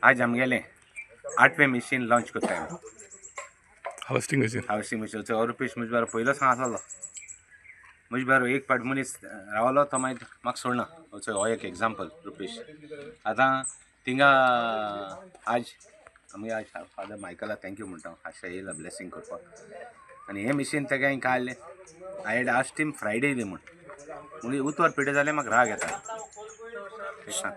आज आमगेलें आठवें मिशीन लॉन्च करता आमी. Harvesting machine. Harvesting machine. Rupesh म्हजे बारा पयलोच हांव आसलो. म्हजे बारा एक पाट मनीस रावलो तो मागीर म्हाका सोडना. हो एक एग्जाम्पल रुपेश. आतां थिंगा आज आमगे आज फादर मायकला thank you म्हणटा, आशा येयला ब्लेसींग करपाक. आनी हें मिशीन तेका हांवें काडलें. I had asked him Friday दी म्हूण. मागीर उतवार पेडे जालें, म्हाका राग येता. सांग,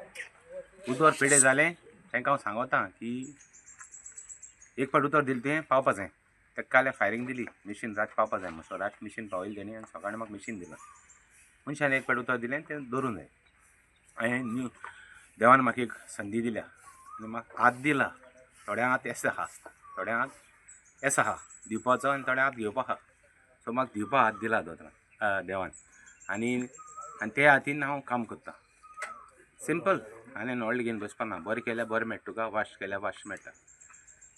उतवार पेडे जालें, तांकां हांव सांगोता की एक फावट उतर दिलें तुवें, पावपा जाय. ताका काल फायरींग दिली, मिशीन रात पावपा जाय म्हूण. सो रात मिशीन पावयलें तेणी आनी सकाळीं म्हाका मिशीन दिलां. मनशान एक फावट उतर दिलें, तें दवरूंक जाय. हांवें न्यू देवान म्हाका एक संदी दिल्या आनी म्हाका हात दिला. थोड्या हात येस आहा, थोड्या हात येस आहा दिवपाचो आनी थोड्या हात घेवपा आहा. सो म्हाका दिवपा हात दिला दोतोरान, देवान. आनी ते हातीन हांव काम करतां. सिंपल. आनी व्हडलें घेवन बसपा ना. बरें केल्यार बरें मेळटा तुका, वाश्ट केल्यार वाश्ट मेळटा.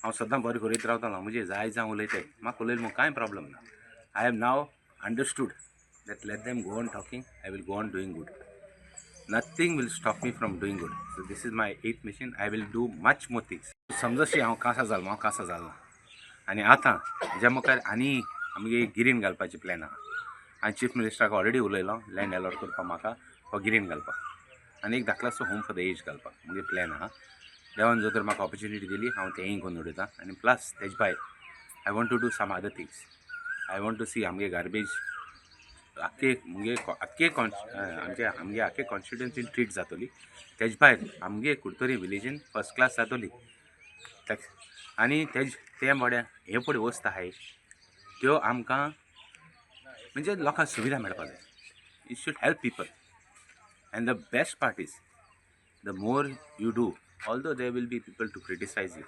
हांव सदां बरें करीत रावतलो. म्हजे जाय जावं उलयताय, म्हाका उलयलें म्हूण कांय प्रॉब्लम ना. I have now understood that let them go on talking, I will go on doing good. Nothing will stop me from doing good. So this is my eighth machine. I will do much more things. समजशी हांव कासा जालो, हांव कासा जालो ना. आनी आतां हेज्या मुखार आनी आमगे गिरीन घालपाची प्लॅन आहा. आनी चीफ मिनिस्टराक ऑलरेडी उलयलो, लँड एलॉट करपाक म्हाका हो गिरीन घालपाक आनी एक धाकलासो होम फॉर the age घालपाक मुगे प्लॅन आहा. देवान जर तर म्हाका ऑपॉर्च्युनिटी दिली, हांव तेंय करून उडयतां. आनी प्लस तेज भायर I want to do some other things. I want to see आमगे गार्बेज आख्खे मुगे आख्खे कॉन्स आमचे आमगे आख्खे कॉन्स्टिट्युन्सीन ट्रीट जातली. तेज भायर आमगे कुडतरी विलेजीन फर्स्ट क्लास जातली. आनी तेज तें मोड्या हे पळय वस्त आहाय त्यो आमकां म्हणजे लोकांक सुविधा मेळपाक जाय. It should help people. And the best part is, the more you do, although there will be people to criticize you.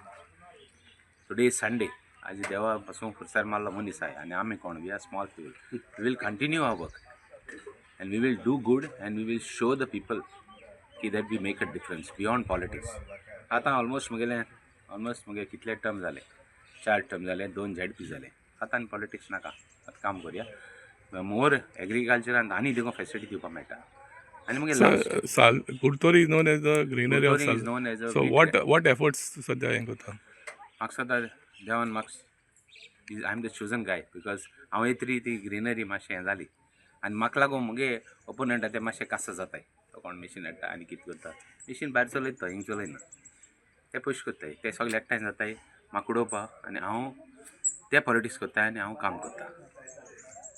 Today is Sunday. आज देवा पासून फुरसार मारलो मनीस आहे आनी आमी कोण? We are small people. We will continue our work and we will do good and we will show the people की that we make a difference beyond politics. आतां ऑलमोस्ट म्हगेलें ऑलमोस्ट म्हगे कितले टर्म जाले? चार टर्म जाले, दोन ZP जाले. आतां आनी पॉलिटिक्स नाका. आतां काम करुया मोर एग्रीकल्चरान आनी देखून फेसिलिटी दिवपाक मेळटा. आनी मागीर last Sal Curtorim is known as the granary of Curtorim is Sal. Known as a so great what efforts सध्या हें करता? म्हाका सदां देवान म्हाका, I am the chosen guy because हांव येतरी ती ग्रिनरी मातशें हें जाली आनी म्हाका लागून मुगे ओपोनंटा ते मातशे कास जाताय. तो कोण मिशीन हाडटा आनी कितें करता, मिशीन भायर चलयता तो, हिंग चलयना. ते पयशे करताय, ते सगळे एकठांय जाताय म्हाका उडोवपाक आनी हांव ते पॉलिटिक्स करताय आनी हांव काम करता.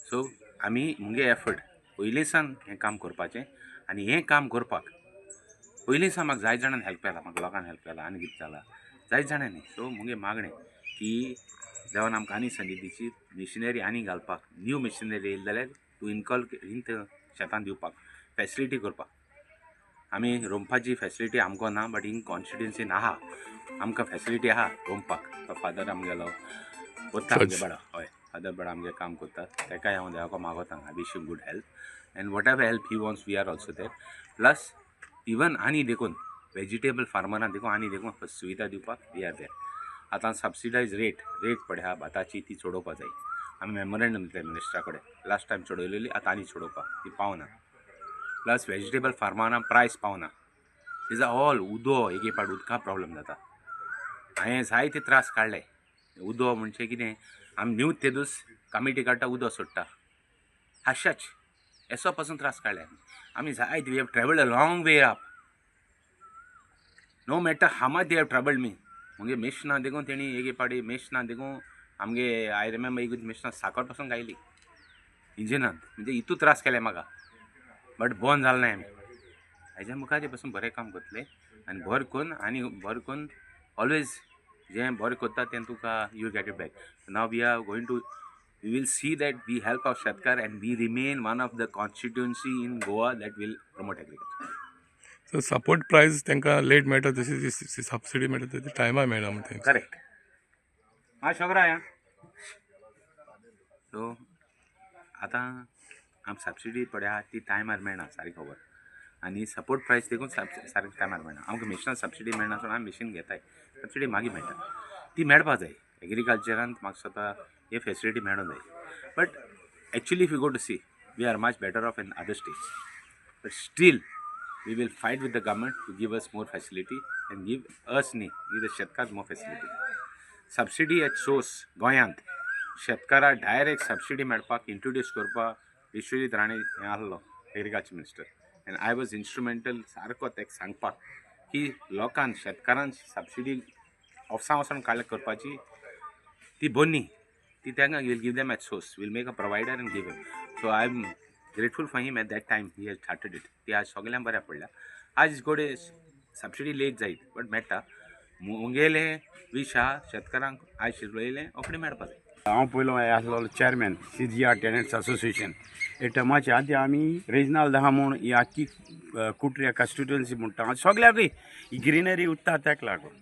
सो आमी मुगे एफर्ट पयलीं सावन हें काम करपाचें. आनी हें काम करपाक पयलीं सावन म्हाका जायत जाणांनी हेल्प केला. म्हाका लोकांनी हेल्प केला आनी कितें जाला जायत जाणांनी. सो मुगे मागणें की देवान आमकां आनी संदी दिची, मिशिनरी आनी घालपाक. न्यू मिशिनरी येयली जाल्यार टू इनकॉल इन शेतान दिवपाक, फेसिलिटी करपाक. आमी रोमपाची फेसिलिटी आमकां ना, बट इन कॉन्स्टिट्युन्सीन आहा, आमकां फेसिलिटी आहा रोमपाक. तो फादर आमगेलो वता आमगे Church. बडा, हय, फादर बडा आमगे काम करता. ताकाय हांव देवाक मागोता, I wish him good health and whatever help he wants, we are also there. Plus even आनी देखून वेजिटेबल फार्मरां देखून आनी देखून सुविधा दिवपाक we are there. आतां सबसिडायज रेट पळय आहा भाताची, ती चडोवपा जाय. आमी मेमोरेंडम दितले मिनिस्टरा कडेन. लास्ट टायम चडयलेली, आतां आनी चडोवपाक, ती पावना. प्लस वेजिटेबल फार्मरां प्रायस पावना. Is all उदो, एक एक पाट उदका प्रॉब्लम जाता. हांवें जायते त्रास काडले. उदो म्हणजे कितें, आमी न्यूज ते दीस कमिटी काडटा, उदक सोडटा हाश्याच येसो पासून त्रास काडले आमी जायते. We have travelled a long way up. No matter how much they have troubled me, मुगे मिशनां देखून तेणी एक पाटी मिशनां देखून आमगे, I remember, एक मिशनां साकर पासून गायली इंजिनान. म्हणजे इतू त्रास केले म्हाका, बट बंद जालें ना आमी. हेज्या मुखार पासून बरें काम करतले आनी बरें करून आनी बरें करून. ऑलवेज जें बरें करता तें तुका you get it back. Now we are going to we will see that we help our शेतकार and we remain one of the constituency in Goa that will promote agriculture. So support प्रायस तांकां late मेळटा, तशी ती subsidy मेळटा ती टायमार मेळना म्हणटा. करेक्ट. हा, शोकरा या. सो आतां आम सबसिडी पळय आहा ती टायमार मेळना सारकी खबर. आनी सपोर्ट प्रायस देखून सारकें टायमार मेळना. आमकां मिशनान सबसिडी मेळना, सो आमी मिशीन घेताय, सबसिडी मागीर मेळटा. ती मेळपा जाय. एग्रीकल्चरान म्हाका दिसता हे फेसिलिटी मेळूंक जाय. But actually if you go to see, we are much better off in other states, but still we We will fight with the government to give us more facility and give us न्ही, give the शेतकार more facility. Subsidy at source गोंयांत शेतकाराक direct subsidy मेळपाक introduce करपाक विश्वजीत राणे हें आहलो agriculture minister, and I was instrumental सारको ताका सांगपाक की लोकांक शेतकारान सबसिडी ऑफिसां वचोन काडल्या करपाची ती बन्नी ती तांकां will give them at source, will make a provider and give him. So I am grateful for him. At that time he has started it. ती आज सगल्यांक बऱ्याक पडल्या. आज गोडे सबसिडी लेट जायत बट मेळटा. मुगेलें वीश आहा, शेतकारांक आयज रोयलें रोखडें मेळपा जाय. हांव पयलो आसलो chairman CGR tenants association. हे टर्माच्या आदी आमी रेजिनाल्द आहा म्हूण ही आख्खी कुटऱ्या कॉन्स्टिट्युएन्सी म्हणटा सगळ्याकूय ही ग्रिनरी उत्ता तेका लागून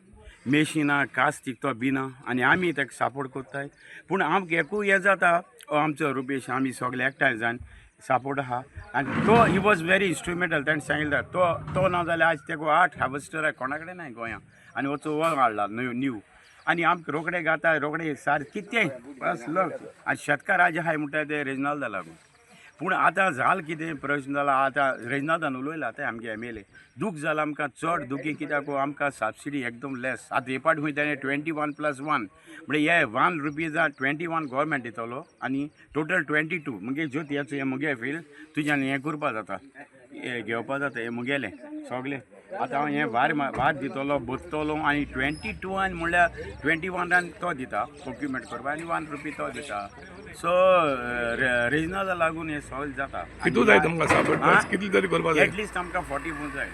मेशिनां कास्तीक तो बिना आनी आमी ताका सपोर्ट करताय. पूण आमकां एकूय हें जाता, आमचो रुपेश आमी सगळे एकठांय जावन सपोर्ट आहा आनी तो he was very instrumental. ताणें सांगिल्लें तो तो ना जाल्यार आज तेका 8 हार्वेस्टर कोणा कडेन नाय गोंयांत आनी वचो हो हाडला न्यू न्यू आनी आमकां रोखडे गाता रोखडे सार कितें बस लक. आनी शेतकार आज आहाय म्हणटा ते रेजिनाल्दा लागून. पूण आतां जाल कितें प्रश्न जाला, आतां रेजिनाल्दान उलयला आतां आमगे एम एल ए. दूख जाला आमकां चड दुखी कित्याक आमकां सबसिडी एकदम लेस. आतां हे पाट खंय ताणें 21 + 1 म्हणजे हे 1 रुपीजा 21 गोवोरमेंट दितलो आनी टोटल 22. मुगे ज्योती हें मुगे फील तुज्यान हें करपा जाता, हें घेवपा जाता. हें मुगेलें सगळें आतां हांव हें वार वार दितलो बसतलो आनी 22 आनी म्हणल्यार 21 आनी तो दिता प्रोक्युमेंट करपाक आनी 1 रुपी तो दिता. सो रेजिनाल्दा लागून हें सगळें जाता. कितू जाय तुमकां सपोर्ट प्रायस? कितली तरी करपा जाय? एटलिस्ट आमकां 40 पूण जाय.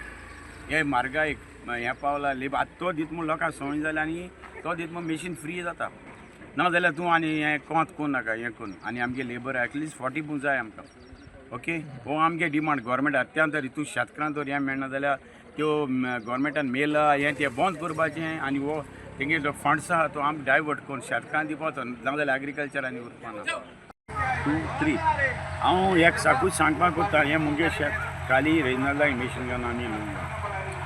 हे म्हारगायेक हें पावला लेब. आतां तो दित म्हूण लोकांक संवय जाल्या आनी तो दित म्हूण मेशीन फ्री जाता. ना जाल्यार तूं आनी हें कोंत करूं नाका हें करून आनी आमगे लेबर एटलिस्ट 40 पूण जाय आमकां. ओके, हो आमगे डिमांड गोवोरमेंट अत्यांत तरी तूं शेतकारान तर हें मेळना जाल्यार त्यो गोवोरमेंटान मेला हें तें बंद करपाचें आनी हो तेंगे जो फंड्स आहा तो आमकां डायवर्ट करून शेतकारान दिवपाचो, ना जाल्यार एग्रीकल्चर आनी उरपाना. टू थ्री हांव एक साकूच सांगपाक कोत्ता. हें मुगे शेत खाली रेजिनाल्दा मिशन घेवन आमी लोन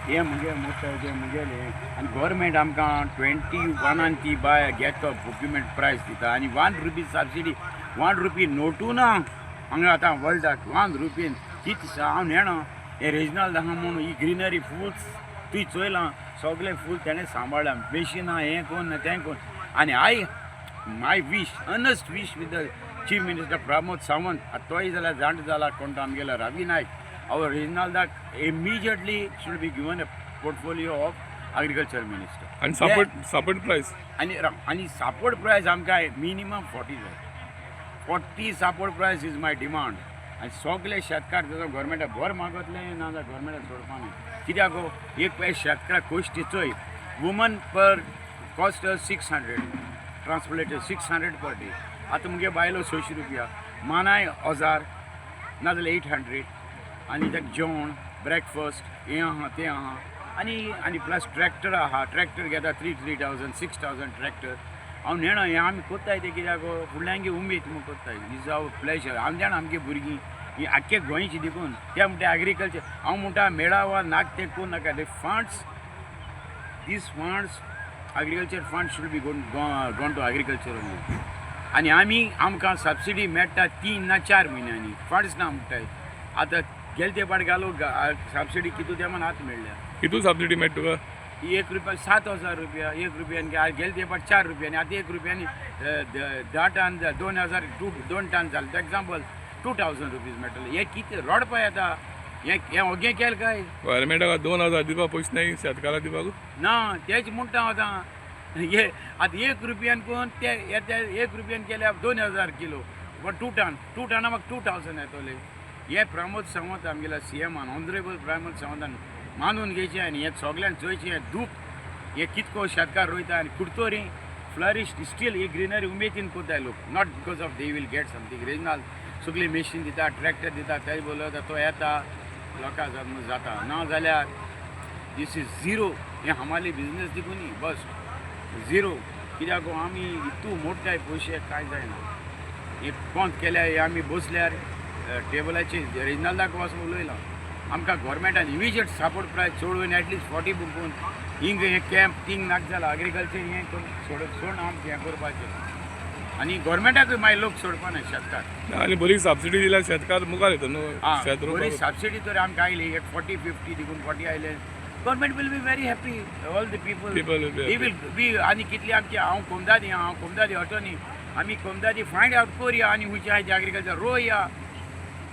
हें मुगे मोठें तें मुगेलें आनी गोवोरमेंट आमकां 21 आनी ती बाय घेत तो प्रोक्युमेंट प्रायस दिता आनी 1 रुपी सबसिडी, 1 रुपी नोटू ना हांगा आतां वर्ल्डाक. 1 रुपयेन कितें हांव नेणा. हें रेजिनाल्द आहा म्हूण ही ग्रिनरी फूल तुवें चोयलां, सगळें फूल तेणें सांबाळ्ळां, मेशिनां हें कोन्न तें कोन्न. आनी I my wish, earnest wish with the chief minister Pramod Sawant, आतां तोय जाल्यार जाणटो जाला, कोण तो आमगेलो रवी नायक, our रेजिनाल्दाक immediately should be given a portfolio of agriculture minister. आनी सपोर्ट प्रायस? आनी आनी सपोर्ट प्रायस आमकां मिनिमम 40 जाय. 40 support price is my demand. आनी सगळे शेतकार जसो गोवोरमेंटाक बरें मागतले ना जाल्यार गोवोरमेंटाक सोडपा न्ही. कित्याक गो एक पळय शेतकाराक कश्ट चोय, woman per cost 600, transporter 600 per day. आतां मुगे बायलो 600 रुपया, मानाय 1000 नाजाल्यार 800 आनी ताका जेवण ब्रेकफास्ट हें आहा तें आहा आनी आनी प्लस ट्रॅक्टर आहा. ट्रॅक्टर घेता 3 3,000, 6,000 ट्रॅक्टर. हांव नेणा हें आमी कोत्ताय तें कित्याक फुडल्यांक उमेद म्हूण कोत्ताय. Is our pleasure. हांव जाणा आमगे भुरगीं ही आख्खे गोंयची देखून ते म्हणटा एग्रीकल्चर. हांव म्हणटा मेळावा नाक तें करूं नाका. ते funds, these funds, agriculture fund should be gone to agriculture only. आनी आमी आमकां सबसिडी मेळटा 3 ना 4 म्हयन्यांनी. फंड्स ना म्हणटाय. आतां गेले ते पाट घालो सबसिडी कितू ते म्हण आतां मेळ्ळ्या. कितू सबसिडी मेळटा तुका? एक रुपया, 7,000 रुपया एक रुपयान. गेले ते पाट 4 रुपयांनी, आतां एक रुपयांनी 10 टन 2,000 टू 2 टन जालें, एग्जाम्पल 2,000 रुपीज मेळटले. हें कितें रडपा येता. हें हें ओगे केलें काय? गव्हर्मेंटाक 2,000 दिवपाक पयशे नाही शेतकाराक दिवपाक? ना, तेच म्हणटा हांव आतां. हे आतां एक रुपयान कोण ते ते एक रुपयान केल्यार 2,000 किलो वा 2 टन, 2 टना म्हाका 2,000 येतले. हे प्रमोद सावंत आमगेल्या सीएमान, ऑनरेबल प्रमोद सावंतान मानून घेवचें आनी हें सगल्यांक चोयचें हें दूख, हे कितको शेतकार रोयता आनी कुडतोरी फ्लरिश स्टील ही ग्रिनरी उमेदीन कोत्ताय लोक, not because of they will get something. रेजनाल सगळी मेशीन दिता, ट्रॅक्टर दिता, तेज बोलयता, तो येता लोकां जाता. ना जाल्यार this is zero. हें हमाली बिजनेस देखून बस झिरो. कित्याक आमी इतू मोडटाय पयशे, कांय जायना. हे बंद केल्या हे आमी बसल्यार टेबलाचेर रेजनाल्दाक वचून उलयलां. आमकां गोवोरमेंटान इमिजिएट सपोर्ट प्रायस चोडून एटलिस्ट 40 बुकून हिंग हें कॅम्प थिंग नाका जालां. एग्रीकल्चर हें करून सोड सोड आमकां हें करपाचें. आनी गोवोरमेंटाकूय मागीर लोक सोडपा ना शेतकार. आनी बरी सबसिडी दिल्यार शेतकार मुखार येता न्हू शेत बरी रोवपाक. सबसिडी तर आमकां आयली एक 40 50 देखून 40 आयले, government will be very happy, all the people. People will be he will be. आनी कितली आमची, हांव कोमदादी, हांव कोमदादी अटोनी, आमी कोमदादी फायंड आवट करया आनी खंयचे आहाय ते एग्रीकल्चर रोया.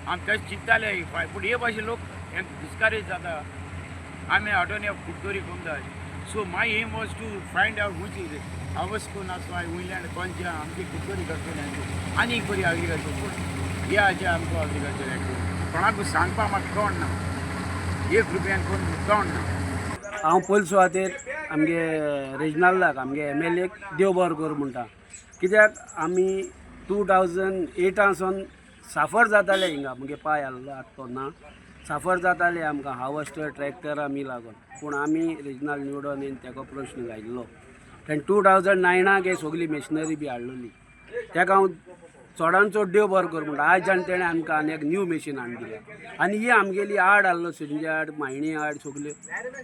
आमी तशें चिंत्ताले, पूण हे भाशेन लोक डिस्करेज जाता. आमी अटोनी ऑफ कुडतरी कोमदाद, so my aim was to find out खंयची अवस्कोन आसा वयल्यान कोणचें आमची कुडतरी करतले आनी एक बरी एग्रीकल्चर. पूण हे हाचे आमकां एग्रीकल्चर कोणाकूय सांगपा म्हाका कोण ना, एक रुपयान कोण कोण ना. हांव पयले सुवातेर आमगे रेजनाल्डाक, आमगे एमएलएक देव बरो कर म्हणटा, कित्याक आमी 2008 सावन साफर जाताले हिंगा. मुगे पांय आहलो, आतां तो ना. साफर जाताले आमकां हार्वस्टर ट्रॅक्टर आमी लागून. पूण आमी रेजनाल्ड निवडोन येवन तेका प्रश्न घायल्लो. तेणें 2009 हे सगली मशिनरी बी हाडलेली. तेका हांव चडान चड देव बरो कर म्हणटा. आयज आनी तेणें आमकां आनी एक न्यू मशीन हाडून दिल्या. आनी ही आमगेली आड आहलो, सिरिंजे आड, मायणी आड, सगल्यो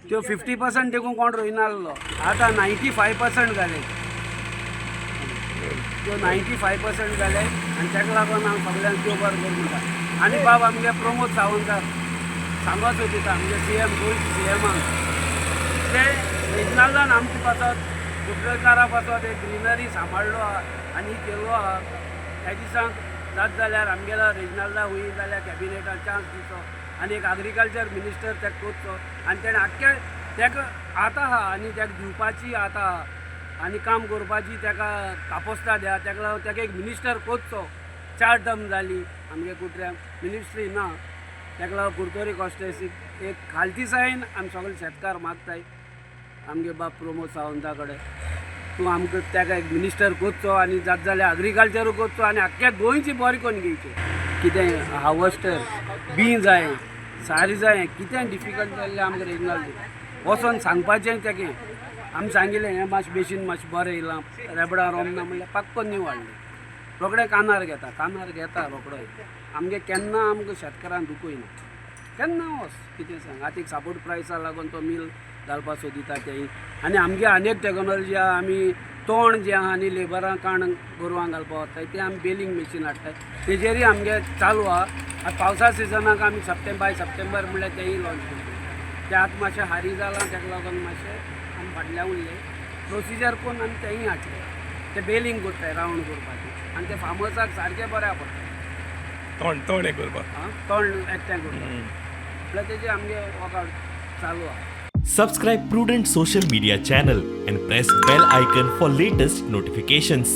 त्यो 50% देखून कोण रोयना आहलो. आतां 95% जाले त्यो, 95% जाले. आनी ताका लागून हांव सगल्यांक देव बरो कर म्हणटा. आनी बाब आमगे प्रमोद सावंताक सांगत सोदिता, आमगे सीएम, गोंयचे सीएमाक, ते रेजनाल्डान आमचे पासत, कुडतरकारा पासत एक ग्रिनरी सांबाळ्ळो आहा आनी केल्लो आहा. त्या दिसांक जात जाल्यार आमगेलो रेजनाल्डा वयर जाल्यार कॅबिनेटान चान्स दिवचो आनी एक एग्रीकल्चर मिनिस्टर ताका करचो. आनी तेणें आख्खे ताका आतां आहा आनी ताका दिवपाची आतां आहा आनी काम करपाची ताका कापोस्ता द्या. ताका लागून ताका एक मिनिस्टर करचो. चार टर्म जाली आमगे कुट्र्यांक मिनिस्ट्री ना. ताका लागून कुडतरी कॉन्स्टिट्युएन्सीक एक खालती सायन आमी सगळे शेतकार मागताय आमगे बाब प्रमोद सावंता कडेन, तूं आमकां ताका एक मिनिस्टर करचो आनी जात जाल्यार एग्रीकल्चरूय करचो आनी आख्ख्या गोंयची बरी करून घेवची. कितें हार्वस्टर बी जाय, सारें जाय, कितें डिफिकल्ट जाल्लें आमकां रेजनाल्ड वचोन सांगपाचें तेगे. आमी सांगिल्लें हें मातशें बेशीन मातशें बरें येयलां, रेबडां रोमना म्हणल्यार पाक्को न्यू हाडलें. रोखडें कानार घेता, कानार घेता रोखडो. आमगे केन्ना आमकां शेतकारांक दुखयना केन्ना. वच कितें सांग, आतां एक सपोर्ट प्रायसा लागून तो मील घालपा सोदिता तेय. आनी आमगे आनी एक टॅक्नोलॉजी आहा, आमी तण जें आहा आनी लेबरां काण गोरवांक घालपा वताय तें आमी बेलींग मशीन हाडटाय. तेजेरूय आमगे चालू आहा. आतां पावसा सिजनाक आमी सप्टेंबर बाय सप्टेंबर म्हणल्यार तेंय लॉन्च करता. तें आतां मातशें हारी जालां, ताका लागून मातशें आमी फाटल्यान उरले. प्रोसिजर करून आमी तेंय हाडलें. तें बेलींग करताय रावंड करपाचें आनी तें फार्मर्साक सारकें बऱ्याक पडटा. तण तण हें करपाक. आं, तण एकठांय करता म्हळ्यार तेजें आमगे वर्कआवट चालू आहा. Subscribe Prudent Social Media channel and press bell icon for latest notifications.